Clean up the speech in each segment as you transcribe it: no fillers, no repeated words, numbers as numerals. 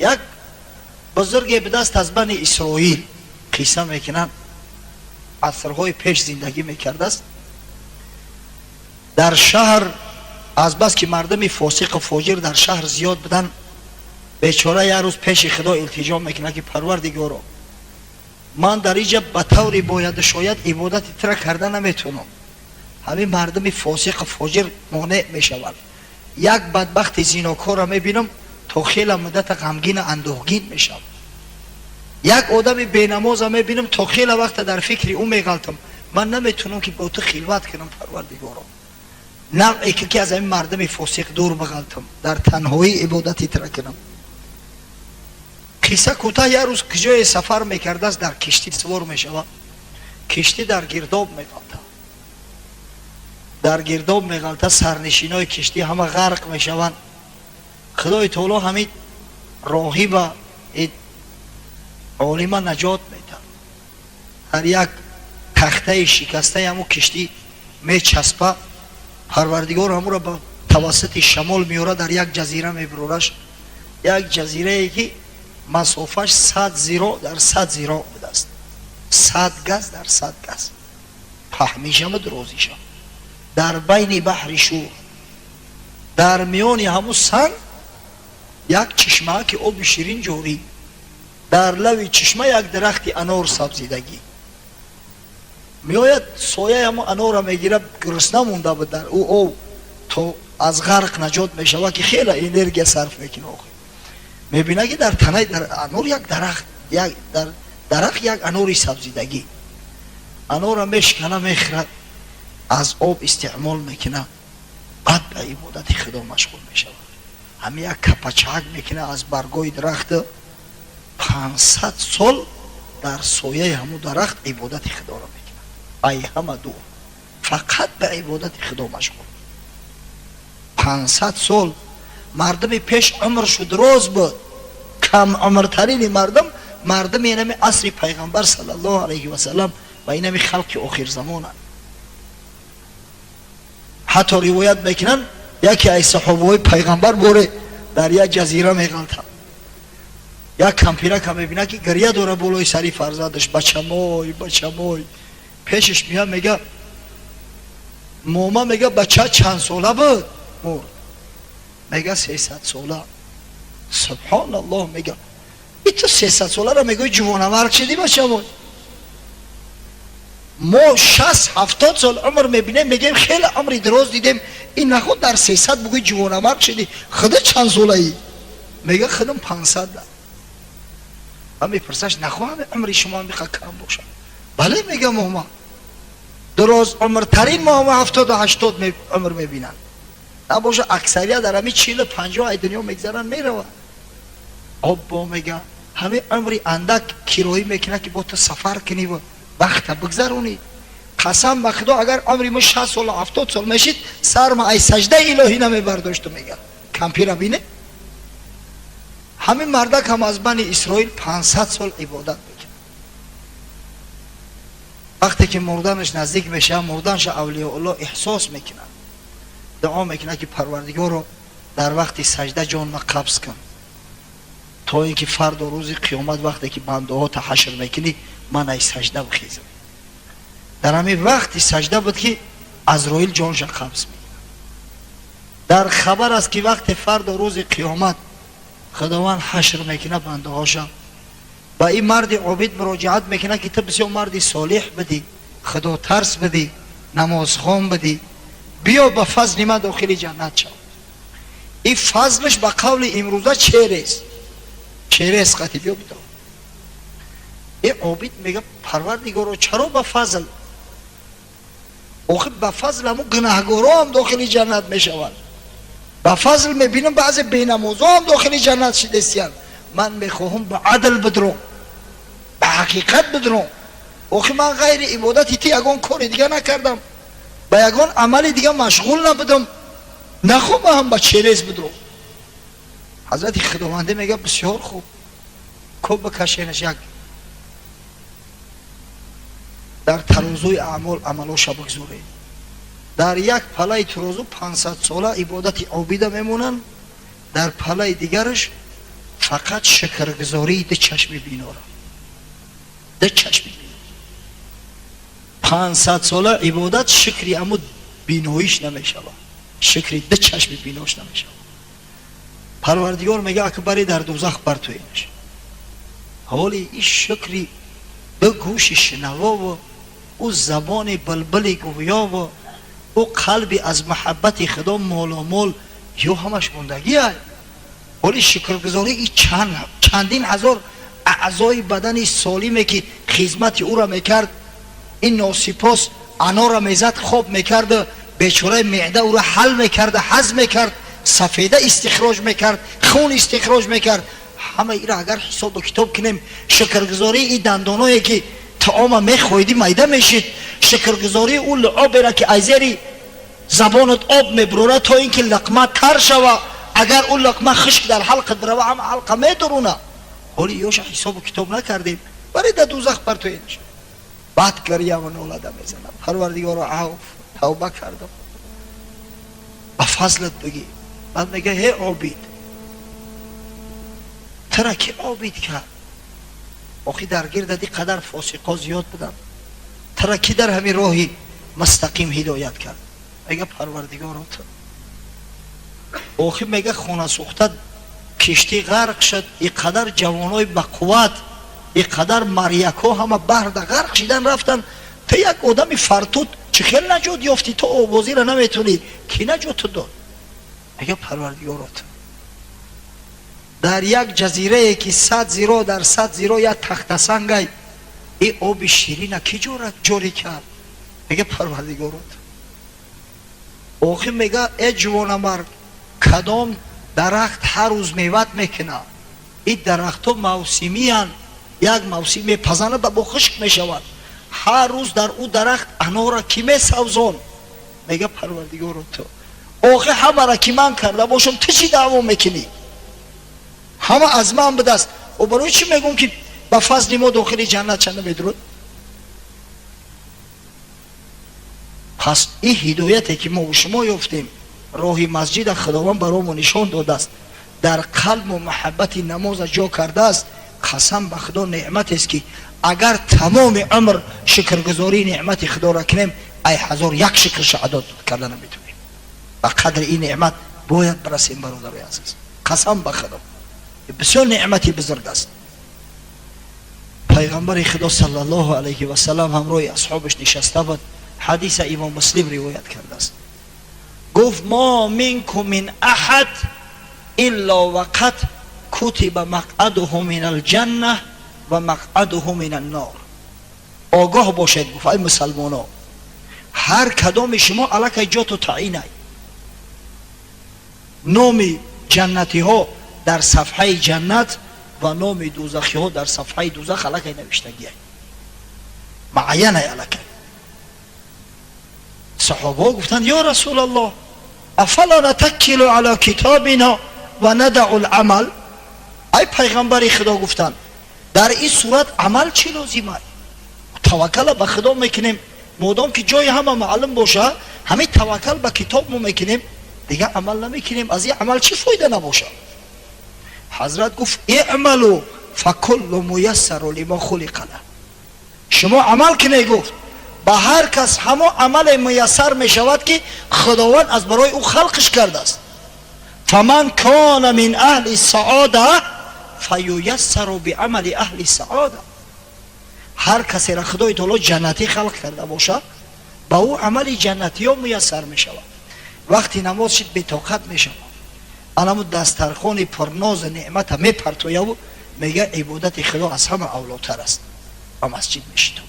Як бузурге будаст аз Бани Исроил, қисса мекунанд, асрҳои пеш зиндагӣ мекардааст. Дар шаҳр аз бас ки мардуми фосиқу фоҷир дар шаҳр зиёд буданд, бечора як рӯз пеши Худо илтиҷо мекунад, ки Парвардигоро, ман дар инҷа ба тавре бояду шояд ибодати тура карда наметавонам. Ҳамин мардуми фосиқу фоҷир монеъ мешаванд. Як бадбахти зинокорро мебинам, то хела муддата ғамгину андӯҳгин мешавам. Як одами бенамоза мебинам, то хела вақта дар фикри ӯ меғалтам. Ман наметавонам, ки бо ту хилват кунам. Парвардигоро, навъе ки аз ҳамин мардуми фосиқ дур бағалтам, дар танҳоӣ ибодати тура кунам. Қисса кӯтоҳ, як рӯз куҷое сафар мекардааст, дар киштӣ сувор мешавад. Киштӣ дар гирдоб меғалта, дар гирдоб меғалта, сарнишинои киштӣ ҳама ғарқ мешаванд. Худои таоло ҳамин роҳиба, олима наҷот медиҳад. Ҳар як тахтаи шикастаи ҳамун киштӣ мечаспа. Парвардигор ҳамуро ба тавассути шамол меёрад, дар як ҷазира мебурораш, як ҷазирае, ки масофаш 100 зироъ дар 100 зироъ будааст, 100 газ дар 100 газ паҳмишаму дурозиша, дар байни баҳри шур, дар миёни ҳамун санг як чишмаа, ки оби ширин ҷорӣ, дар лави чишма як дарахти анор сабзидагӣ. Меояд, сояи ҳамун анора мегирад. Гурусна монда буд, дар ӯ об то аз ғарқ наҷот мешавад, ки хеле энергия сарф мекунад. Охир мебинад, ки дар танаи анор як дарахт, дар дарахт як анори сабзидагӣ. Анора мешкана, мехӯрад, аз об истеъмол мекунад, баъд ба ибодати Худо машғул мешавад. Ҳамин як капачак мекунад аз баргои дарахта, 500 сол дар сояи ҳамун дарахт ибодати Худоро мекунад. Ай ҳама дур, фақат ба ибодати Худо машғул 500 сол. Мардуми пеш умршу дроз буд. Кам умртарини мардум, мардуми инами асри Пайғамбар саллаллоҳу алайҳи васалам ва инами халқи охирзамонанд. Ҳатто ривоят мекунанд, яке аз саҳобаҳои Пайғамбар боре дар як ҷазира меғалтад. Як кампирака мебинад, ки гиря дора болои сари фарзандаш: «Бачамой, бачамой». Пешаш меяд, мега: «Мома», мега, «бача чанд сола буд мурд?» Мега: «300 сола». «Субҳоналлоҳ», мега, «и ту 300 соларо мегӯи ҷувонамарг шидӣ, бачамой? Мо 60-70 сол умр мебинем, мегӯем хеле умри дароз дидем. Ин наход дар 300 бугӯи ҷувонамарг шидӣ. Худа чанд солаӣ?» Мега: «Худам 500». Ва мепурсаш: «Нахоҳам умри шумо миқа кам бошад?» «Бале», мега, «мома дароз умртарин мома 70-80 умр мебинанд. Набоша, аксарият дар ҳамин 40-50 ай дунё мегзаранд, мераванд». «Оббо», мега, «ҳамин умри андак кироӣ мекунад, ки бо ту сафар кунӣ ва вақта бигзаронӣ. Қасам ба Худо, агар умри мо 60 сол, 70 сол мешид, сарма ай саждаи илоҳӣ намебардошту», мега кампира. Бине, ҳамин мардак ҳам аз Бани Исроил 500 сол ибодат мекунад. Вақте ки мурданаш наздик мешавад, мурданша авлиёулло эҳсос мекунад, дуо мекунад, ки Парвардигоро, дар вақти сажда ҷонма қабз кун, то ин ки фардо рӯзи қиёмат, вақте ки бандаҳота ҳашр мекунӣ, ман ай сажда бихезам. Дар ҳамин вақти сажда буд, ки Азроил ҷонша қабз мекунад. Дар хабар аст, ки вақте фардо рӯзи қиёмат Худованд ҳашр мекунад бандаҳоша, ба ин марди обид муроҷиат мекунад, ки ту бисёр марди солиҳ будӣ, худотарс будӣ, намозхон будӣ, биё, ба фазли ман дохили ҷаннат шав. Ин фазлш ба қавли имрӯза через қати биё бидо. Ин обид мега: «Парвардигоро, чаро ба фазл? Охир ба фазл ҳамун гунаҳгоро ҳам дохили ҷаннат мешаванд. Ба фазл мебинам, баъзе бенамозо ҳам дохили ҷаннат шидестиянд. Ман мехоҳам ба адл бидром, ба ҳақиқат бидром. Охир ман ғайри ибодати ту ягон кори дига накардам, ба ягон амали дига машғул набудам. Нахоҳам ҳам ба через бидром». Ҳазрати Худованде мега: «Бисёр хуб, ко бикашенаш як дар тарозуи аъмол, амалоша бигзоред». Дар як палаи турозу 500 сола ибодати обида мемонанд, дар палаи дигараш фақат Фақат шукргузории ду чашми бинора, ду чашми бино. 500 сола ибодат шукри аму биноиш намешавад, шукри ду чашми бинош намешавад. Парвардигор мега: акбари дар дузах партоинаш. Ҳоли ин шукри ду гӯши шинавову ӯ забони булбули гӯёву ӯ қалби аз муҳаббати худо моломол ё ҳамаш мондагиай. Ҳоли шукргузорӣ и чандин ҳазор аъзои бадани солиме, ки хизмати ӯро мекард, ин носипос анора мезад, хоб мекарду бечораи меъда ӯро ҳал мекарда, ҳазм мекард, сафеда истихроҷ мекард, хун истихроҷ мекард. Ҳама ира агар ҳисобу китоб кунем, шукргузории и дандоное, ки таома мехоҳиди, майда мешид, шукргузории ӯ луобера, ки аз зери забонат об мебурора, то ин ки луқма тар шава. Агар ӯ луқма хушк дар ҳалқат бирава, ҳама ҳалқа медуруна. Ҳоли ёша ҳисобу китоб накардем, вале дар дузах партоенаш. Баъд гирьяву нолада мезанам: «Парвардигоро, афв, тавба кардам, ба фазлат бигӣ». Баъд мега: «Ҳе обид, тура ки обид кард? Охи дар гирдат ин қадар фосиқо зиёд буданд, тура ки дар ҳамин роҳи мустақим ҳидоят кард?» Мега: «Парвардигоро, ту». Охи мега, хона сӯхта, киштӣ ғарқ шуд, ин қадар ҷавонои бақувват, ин қадар маряко ҳама баҳрда ғарқ шидан рафтанд, ту як одами фартут чӣ хел наҷот ёфтӣ? Ту овозиро наметонӣ, кӣ наҷоту дод?» Мега: «Парвардигоро, ту». Дар як ҷазирае, ки 100 зиро дар 100 зиро як тахтасангай, и оби ширина кӣ ҷорӣ кард? Мега: «Парвардигоро, ту». Охи мега: «Э ҷувонамард, кадом дарахт ҳар рӯз меват мекунад? Ин дарахтҳо мавсимиянд, як мавсим мепазанад ба бо хушк мешавад. Ҳар рӯз дар ӯ дарахт анора кӣ месавзон?» Мега: «Парвардигоро, ту». «Охи ҳамара ки ман карда бошам, ту чӣ даъво мекунӣ? Ҳама аз ман будааст. О, барои чӣ мегӯм, ки ба фазли мо дохили ҷаннат чанда медурад?» Пас ин ҳидояте, ки мо шумо ёфтем, роҳи масҷида Худованд баромо нишон додааст, дар қалбу маҳаббати намоза ҷо кардааст. Қасам ба Худо, неъматест, ки агар тамоми умр шукргузории неъмати Худоро кунем, ай ҳазор як шукрша адо карда наметавонем. Ба қадри ин неъмат бояд бирасем, бародарои азиз. Қасам ба Худо, бисёр неъмати бузург аст. Пайғамбари Худо саллаллоҳу алайҳи васалам ҳамроҳи асҳобаш нишаста буд. Ҳадиса Имом Муслим ривоят кардааст. Гуфт: «Мо минкум мин аҳад илло вақад кутиба мақъадуҳу мин алҷанна ва мақъадуҳу мин аннор». Огоҳ бошед, гуфт, ай мусалмоно, ҳар кадоми шумо аллакай ҷоту таъинай. Номи ҷаннатиҳо дар сафҳаи ҷаннат ва номи дузахиҳо дар сафҳаи дузах аллакай навиштагиай, муайянай аллакай. Саҳобаҳо гуфтанд: «Ё Расулаллоҳ, афала натаккилу ала китобина ва надау ламал?» Ай пайғамбари Худо, гуфтанд, дар ин сурат амал чӣ лозимай? Таваккала ба Худо мекунем, модом ки ҷои ҳама маълум боша, ҳамин таваккал ба китоб мо мекунем, дигар амал намекунем. Аз ин амал чӣ фоида набошад? Ҳазрат гуфт: «Иъмалу факуллу муяссару лимо хулиқа ла». Шумо амал кунед, гуфт, ба ҳар кас ҳамо амале муяссар мешавад, ки Худованд аз барои ӯ халқиш кардааст. Фаман кона мин аҳли саода фаюяссару биамали аҳли саода. Ҳар касера Худои Таоло ҷаннатӣ халқ карда бошад, ба ӯ амали ҷаннатиё муяссар мешавад. Вақти намоз шид, бетоқат мешавад, анаму дастархони пурнозу неъмата мепартояву мега: «Ибодати Худо аз ҳама авлотар аст», ба масҷид мешитобад.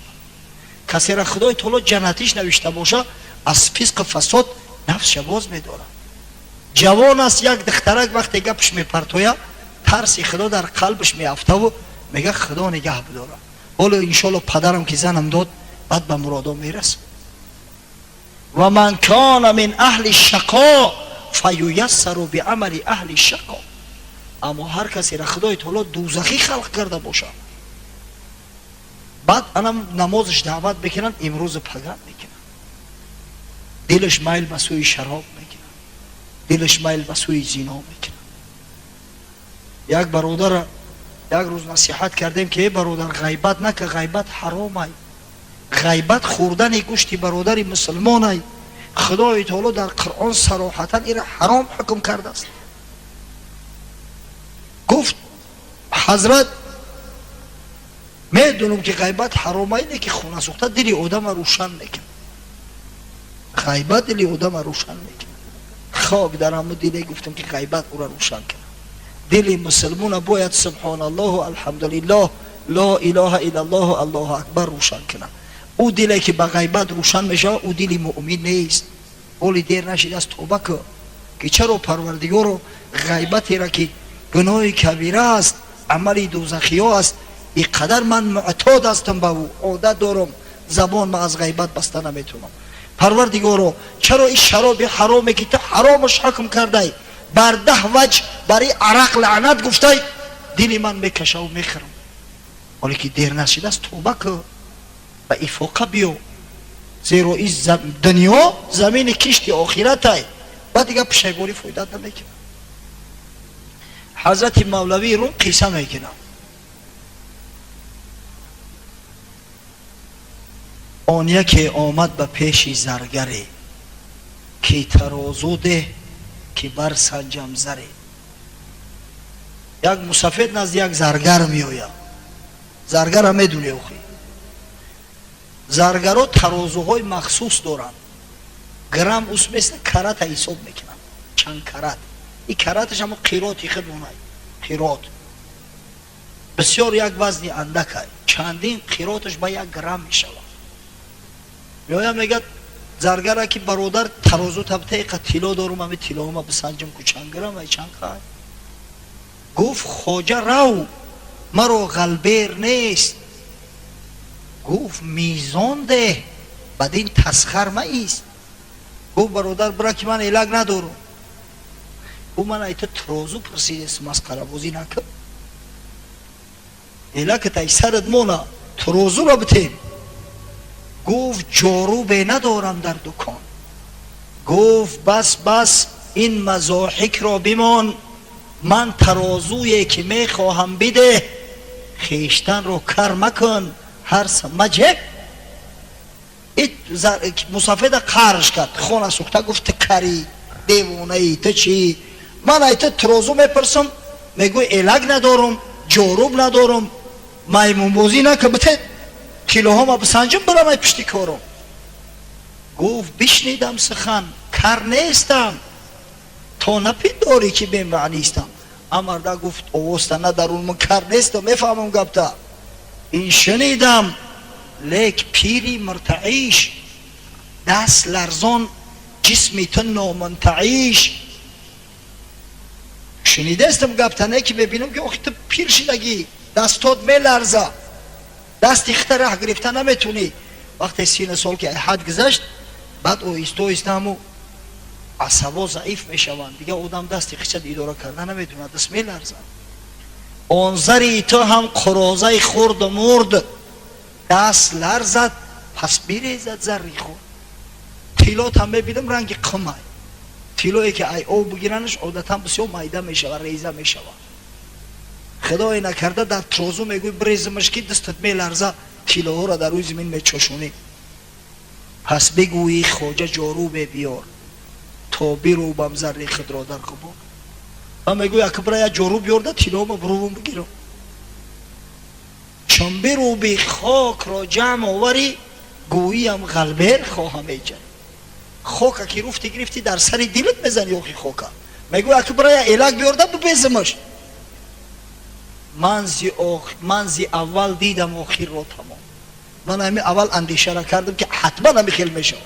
Касера Худои Таоло ҷаннатиш навишта боша, аз фисқу фасод нафсша боз медорад. Ҷавон аст, як духтарак вақте гапш мепартоя, тарси Худо дар қалбш меафтаву мега: «Худо нигаҳ бидорад, ҳоло иншоалло падарам ки занам дод, баъд ба муродо мерасам». Ва ман кона мин аҳли шақо фаюяссару биамали аҳли шақо. Аммо ҳар касера Худои Таоло дузахӣ халқ карда бошад, баъд анам намозаш даъват мекунанд, имрӯзу паган мекунанд, дилаш майл ба сӯи шароб мекунад, дилаш майл ба сӯи зино мекунад. Як бародара як рӯз насиҳат кардем, ки э бародар, ғайбат нака, ғайбат ҳаромай, ғайбат хӯрдани гӯшти бародари мусулмонай. Худои таоло дар Қуръон сароҳатан ира ҳаром ҳукм кардааст. Гуфт: ҳазрат, медонам, ки ғайбат ҳаромай, не ки хона сӯхта дили одама рӯшан мекунад, ғайбат дили одама рӯшан мекунад. Хок дар ҳаму диле гуфтам, ки ғайбат ӯра рӯшан кунад. Дили мусулмона бояд субҳоналлоҳу, алҳамдулиллоҳ, ло илоҳа иллаллоҳу, аллоҳу акбар рӯшан кунад. Ӯ диле, ки ба ғайбат рӯшан мешавад, ӯ дили муъмин нест. Ҳоли дер нашидааст, тоба кӯ, ки чаро, Парвардигоро, ғайбатеро, ки гуноҳи кабира аст, амали дӯзахиҳо аст, и қадар ман муътод ҳастам, ба ӯ одат дорам, забон ма аз ғайбат баста наметавонам. Парвардигоро, чаро ин шароби ҳароме, ки ту ҳаромаш ҳукм кардай, бар 10 ваҷ барои арақ лаънат гуфтай, дили ман мекашаву мехӯрам? Ҳоле ки дер нашидааст, тоба кӯ, ба ифоқа биё, зеро ин дунё замини кишти охиратай, баъд дигар пушайборӣ фоидат намекунад. Ҳазрати Мавлавии Рум қисса мекунад: он яке омад ба пеши заргаре, ки тарозу деҳ, ки барсанҷам заре. Як мусафед назди як заргар меояд. Заргара медуне охи, заргаро тарозуҳои махсус доранд, грамм ус места, карата ҳисоб мекунанд, чанд карат. И караташ ҳамо қироти худмонай, қирот бисёр як вазни андакай, чандин қироташ ба 1 грамм мешавад. Меояд, мегӯяд заргара, ки бародар, тарозу табтаиқа тилло дорум, ами тиллома бисанҷам ку, чанд грамм ай, чанд қай. Гуфт: хоҷа, рав, маро ғалбер нест. Гуфт: мизон деҳ, бадин тасхар маист. Гуфт: бародар, бира, ки ман элак надорам. Гуфт: ман айта тарозу пурсидес, масқарабозӣ накун, элакат ай сарат мона, тарозуро битем. Гуфт: ҷорубе надорам дар дукон. Гуфт: бас, бас, ин мазоҳикро бимон, ман тарозуе, ки мехоҳам, бидеҳ, хештанро кар макун, ҳарса маҷеб. Мусафеда қарш кард, хона сӯхта. Гуфт: ту карӣ, девонаӣ, ту чӣ? Ман ай ту тарозу мепурсам, мегӯй элак надорам, ҷоруб надорам. Маймунбозӣ нака, бите тиллоҳома бисанҷам, бирам ай пишти корам. Гуфт: бишнидам сухан, кар нестам, то напиндорӣ, ки бемаънистам. Амарда гуфт: овозта надарун, ман кар нестам, мефаҳмам гапта. Ин шунидам, лек пири муртаиш, даст ларзон, ҷисми ту номунтаиш. Шунидастам гапта, не ки мебинам, ки охи ту пир шидагӣ, дастот меларза, дасти хита раҳ гирифта наметунӣ. Вақте сину сол ки ҳад гузашт, баъд оҳиста оҳиста ҳаму асабо заиф мешаванд, дигар одам дасти хичат идора карда наметавонад, даст меларзад. Он зари ту ҳам қурозаи хурду мурд, даст ларзад, пас бирезад зарри худ. Тиллотам мебинам, ранги қумай. Тиллое, ки ай об бигиранаш, одатан бисёр майда мешавад, реза мешавад. Худое накарда, дар трозу мегӯй бирезимаш, ки дастат меларза, тиллоҳоро дар рӯи замин мечошонӣ. Пас бигӯӣ: хоҷа, ҷорубе биёр, то бирӯбам зарри худро дар ғубор. Ва мегӯй: акбра, як ҷоруб биёрда, тиллома бурувум бигирам. Чун бирӯби, хокро ҷамъ оварӣ, гӯиям ғалбер хоҳам эҷарӣ. Хока ки руфти гирифтӣ, дар сари дилат мезанӣ. Охи хока мегӯй: акбра, як элак биёрда, бибезимаш. Ман зи аввал дидам охирро тамом. Ман ҳами аввал андешара кардам, ки ҳатман ҳами хел мешавад.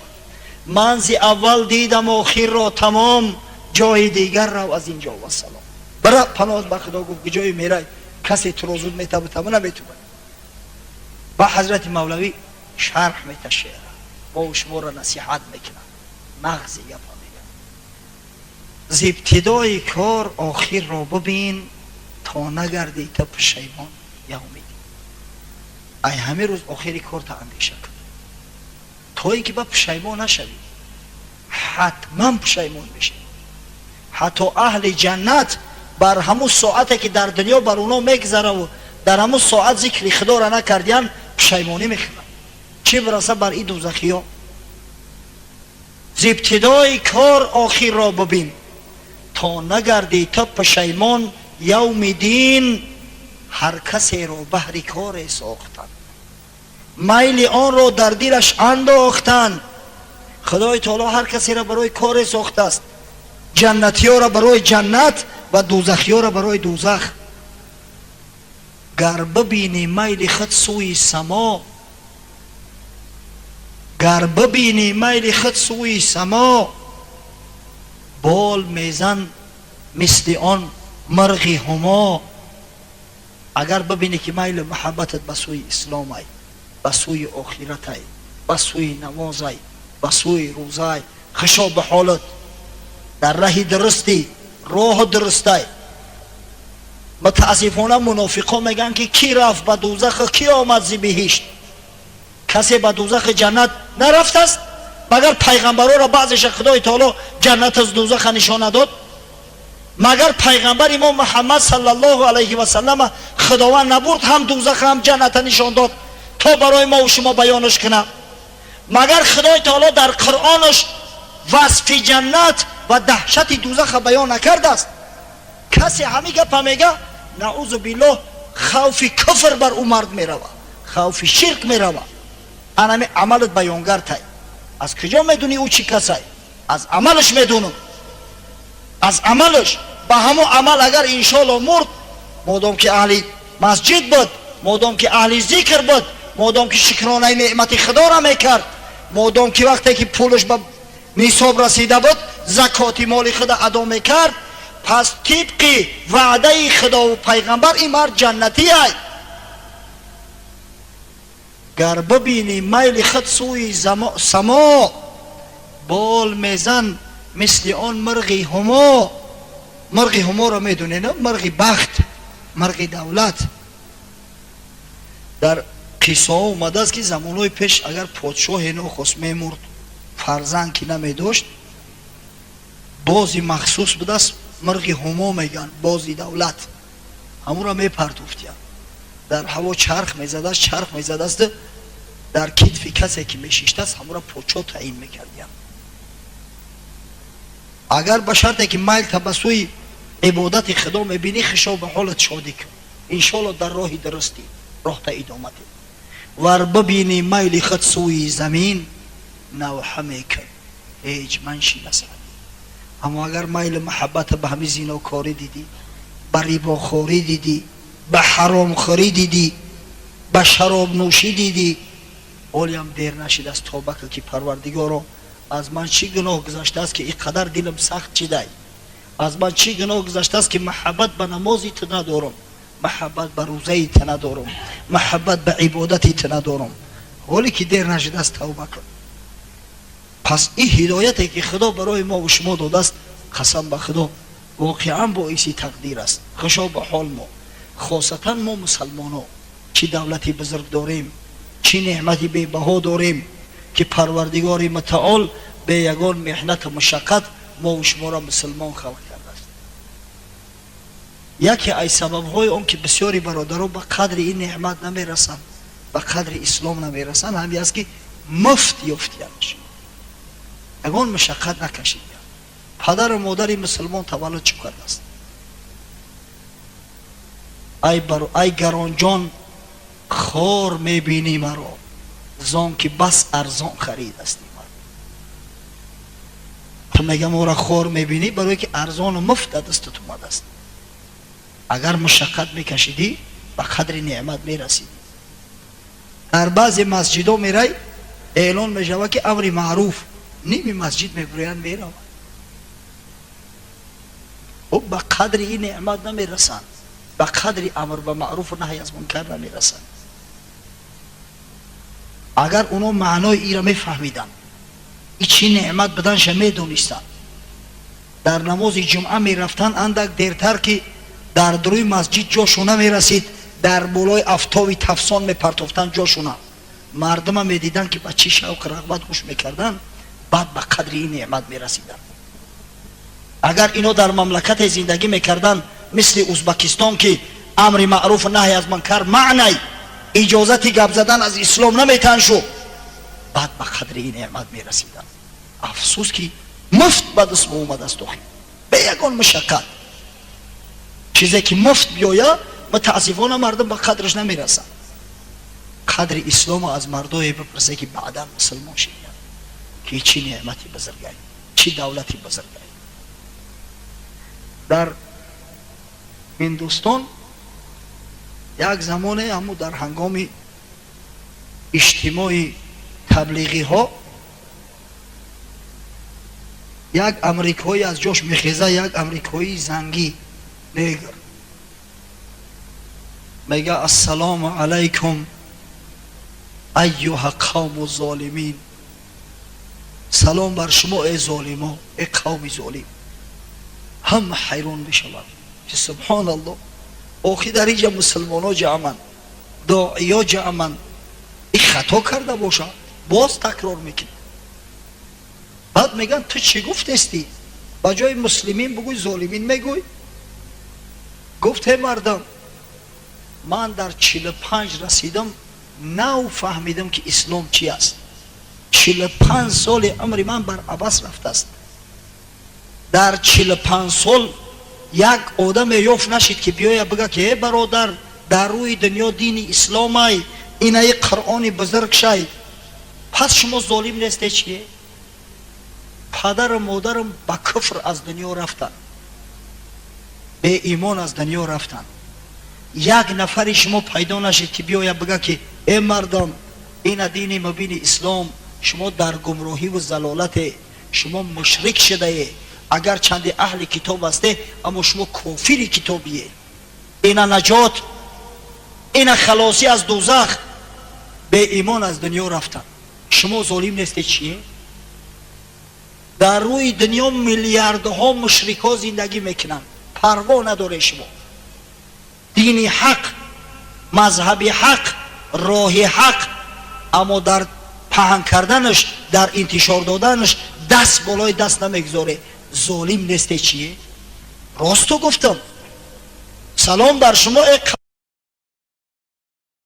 Ман зи аввал дидам охирро тамом, ҷои дигар рав аз ин ҷо, вассалом. Бара, паноҳ ба Худо. Гуфт: ҷое мерай, касе туро зуд метабутама наметубад. Ба ҳазрати Мавлавӣ шарҳ мета шеъра, мо шуморо насиҳат мекунад, мағзи гапа мегӯяд: зи ибтидои кор охирро бубин, то нагардӣ ту пушаймон явмиддин. Ай ҳамин рӯз охири корта андеша кун, то ин ки ба пушаймон нашавӣ. Ҳатман пушаймон мешавӣ. Ҳатто аҳли ҷаннат Бар ҳамун соате ки дар дунё бар оно мегзараву дар ҳамун соат зикри худоро накардиян, пушаймонӣ мехӯранд. Чӣ бираса бар и дӯзахиё? Зи ибтидои кор охирро бибин, то нагардӣ ту пушаймон явми дин. Ҳар касеро баҳри коре сохтанд, майли онро дар дилаш андохтанд. Худои таоло ҳар касеро барои коре сохтааст: ҷаннатиёро барои ҷаннат ва дӯзахиёро барои дӯзах. Гар бибинӣ майли худ сӯи само, гар бибинӣ майли худ сӯи само, бол мезан мисли он мирғи ҳумо. Агар бибинӣ, ки майлу муҳаббатат ба сӯи исломай, ба сӯи охиратай, ба сӯи намозай, ба сӯи рӯзай, хушо ба ҳолат, дар раҳи дурустӣ, роҳу дурустай. Мутаассифона, мунофиқо мегӯянд, ки кӣ рафт ба дӯзах, кӣ омад зи биҳишт? Касе ба дӯзахи ҷаннат нарафтааст? Магар пайғамбарора баъзеша Худои таоло ҷаннат аз дӯзаха нишон надод? Магар пайғамбари мо Муҳаммад саллаллоҳу алайҳи васаллама Худованд набурд, ҳам дӯзаха, ҳам ҷанната нишон дод, то барои мову шумо баёнаш кунад? Магар Худои таоло дар Қуръонаш васфи ҷаннат ва даҳшати дӯзаха баён накардааст? Касе ҳамин гапа мега, наузу биллоҳ, хавфи куфр бар ӯ мард мерава, хавфи ширк мерава. Анами амалат баёнгартай. Аз куҷо медунӣ, ӯ чӣ касай? Аз амалаш медунам, аз амалаш. Ба ҳамон амал агар, иншоалло, мурд, модом ки аҳли масҷид буд, модом ки аҳли зикр буд, модом ки шукронаи неъмати Худоро мекард, модом ки вақте ки пулаш ба нисоб расида буд, закоти моли худа адо мекард, пас тибқи ваъдаи Худову пайғамбар ин мард ҷаннатиай. Гар бибинӣ майли худ сӯи само, бол мезан мисли он мирғи ҳумо. Мирғи ҳуморо медонед? Мирғи бахт, мирғи давлат. Дар қиссаҳо омадааст, ки замонҳои пеш агар подшоҳе нохост мемурд, фарзанд ки намедошт, бози махсус будааст, мирғи ҳумо мегӯянд, бози давлат, ҳамуро мепартофтиянд. Дар ҳаво чарх мезадааст, чарх мезадааст, дар китфи касе ки мешиштааст, ҳамуро подшоҳ таъин мекардиянд. Агар ба шарте ки майлта ба сӯи ибодати Худо мебинӣ, хушо ба ҳолат, шодӣ кун, иншоалло, дар роҳи дурустӣ, роҳта идома деҳ. Вар бибинӣ майли худ сӯи замин, навҳа мекун, ҳеҷ манши насади. Аммо агар майлу муҳаббата ба ҳамин зинокорӣ дидӣ, ба рибохорӣ дидӣ, ба ҳаромхӯрӣ дидӣ, ба шаробнӯшӣ дидӣ, ҳолиам дер нашидааст, тоба кун, ки Парвардигоро, аз ман чӣ гуноҳ гузаштааст, ки ин қадар дилам сахт чидай? Аз ман чӣ гуноҳ гузаштааст, ки муҳаббат ба намози ту надорам, муҳаббат ба рӯзаи ту надорам, муҳаббат ба ибодати ту надорам? Ҳоле ки дер нашидааст, тавба кун. Пас ин ҳидояте ки Худо барои мову шумо додааст, қасам ба Худо, воқеан боиси тақдир аст. Хушо ба ҳол мо, хосатан мо мусалмоно, чӣ давлати бузург дорем, чӣ неъмати бебаҳо дорем, ки Парвардигори мутаол бе ягон меҳнату мушаққат мову шуморо мусулмон халқ кардааст. Яке аз сабабҳои он ки бисёри бародарон ба қадри ин неъмат намерасанд, ба қадри ислом намерасанд, ҳамин аст, ки муфт ёфтиянаш, ягон мушаққат накашидиян. Падару модари мусулмон таваллуд чӣ кардааст. Ай гаронҷон, хор мебинӣ маро, зон ки бас арзон харидастӣ маро. Ту мега моро хор мебинӣ, барое ки арзону муфт дар дастат омадааст. Агар мушаққат мекашидӣ, ба қадри неъмат мерасидӣ. Дар баъзе масҷидҳо мерай, эълон мешавад, ки амри маъруф, ними масҷид мебироянд, мераванд. Ба қадри ин неъмат намерасанд, ба қадри амр ба маъруфу наҳй аз мункар намерасанд. Агар оно маънои ира мефаҳмиданд, и чӣ неъмат буданша медонистанд, дар намози ҷумъа мерафтанд андак дертар, ки дар дуруи масҷид ҷошо намерасид, дар болои афтоби тафсон мепартофтанд ҷошуна, мардума медиданд, ки ба чӣ шавқу рағбат гӯш мекарданд, баъд ба қадри ин неъмат мерасиданд. Агар ино дар мамлакате зиндагӣ мекарданд. Мисли Узбакистон, ки амри маъруфу наҳй аз мункар манъ, иҷозати гап задан аз ислом наметан шу, баъд ба қадри ин неъмат мерасиданд. Афсӯс, ки муфт ба даст мо омадааст, охи, бе ягон мушаққат. Чизе ки муфт биёя, мутаассифона, мардум ба қадраш намерасанд. Қадри исломо аз мардое бипурсе, ки баъдан мусулмон шиданд, ки чӣ неъмати бузургай, чӣ давлати бузургай. Дар Ҳиндустон як замоне, ҳаму дар ҳангоми иҷтимои таблиғиҳо, як амрикоӣ аз ҷош мехеза, як амрикоии зангӣ, негр, мега: «Ассалому алайкум, айюҳа қавму золимин, салом бар шумо, э золимо, э қавми золим». Ҳама ҳайрон мешавад, ки субҳоналлоҳ, охи дар инҷа мусулмоно ҷамъанд, доиё ҷамъанд, и хато карда бошад. Боз такрор мекунад. Баъд мегӯянд: «Ту чӣ гуфтестӣ? Ба ҷои муслимин бугӯй, золимин мегӯй». Гуфт: «Э мардам, ман дар 45 расидам, нав фаҳмидам, ки ислом чи аст. 45 соли умри ман бар абас рафтааст. Дар 45 сол як одаме ёфт нашид, ки биёя бига, ки э бародар, дар рӯи дунё дини исломай, инаи Қуръони бузург шай. Пас шумо золим несте, чие? Падару модарам ба куфр аз дунё рафтанд, беимон аз дунё рафтанд. Як нафари шумо пайдо нашид, ки биёя бига, ки э мардам, ина дини мубини ислом, шумо дар гумроҳиву залолате, шумо мушрик шудае, агар чанде аҳли китоб ҳасте, аммо шумо кофири китобие. Ина наҷот, ина халосӣ аз дӯзах. Беимон аз дунё рафтанд. Шумо золим несте, чие? Дар рӯи дунё миллиардҳо мушрикҳо зиндагӣ мекунанд, парво надоре. Шумо дини ҳақ, мазҳаби ҳақ, роҳи ҳақ, аммо дар паҳн карданаш, дар интишор доданаш даст болои даст намегузоре. Золим несте, чие? Росту гуфтам. Салом бар шумо, э».